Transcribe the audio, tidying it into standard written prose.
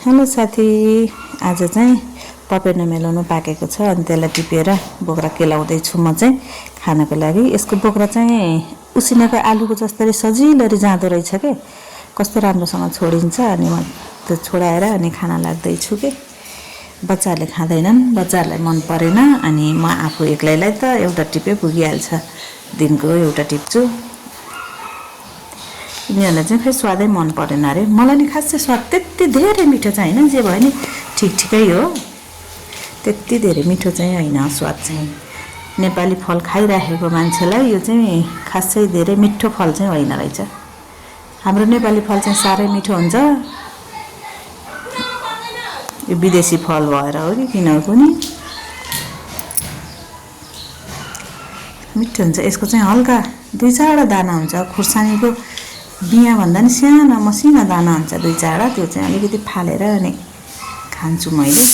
Hello साथी, आज चाहिँ पपेर्न मेलोनु पाकेको छ अनि त्यसलाई टिपेर बोक्रा केलाउँदैछु म चाहिँ खानको लागि। यसको बोक्रा चाहिँ उसिनेको आलुको जस्तै सजिलरी जाँदो रहेछ के, कस्तो राम्रोसँग छोडिन्छ। अनि म त्यो छोडाएर अनि खाना लाग्दैछु के। बच्चाहरूले खाँदैनन्, बच्चाहरूलाई मन परेन। अनि म आफू एक्लैलाई त एउटा टिपे पुगिहाल्छ, दिनको एउटा टिप्छु। यिनीहरूलाई चाहिँ खै स्वादै मन परेन अरे। मलाई नि खासै स्वाद त्यति धेरै मिठो चाहिँ होइन, जे भयो नि ठिक ठिकै हो, त्यति धेरै मिठो चाहिँ होइन स्वाद चाहिँ। नेपाली फल खाइराखेको मान्छेलाई यो चाहिँ खासै धेरै मिठो फल चाहिँ होइन रहेछ। हाम्रो नेपाली फल चाहिँ साह्रै मिठो हुन्छ, यो विदेशी फल भएर हो कि किन पनि मिठो हुन्छ। यसको चाहिँ हल्का 2-4 दाना हुन्छ, खुर्सानीको बिहा भन्दा नि सानो मसिनो दाना हुन्छ 2-4, त्यो चाहिँ अलिकति फालेर अनि खान्छु मैले।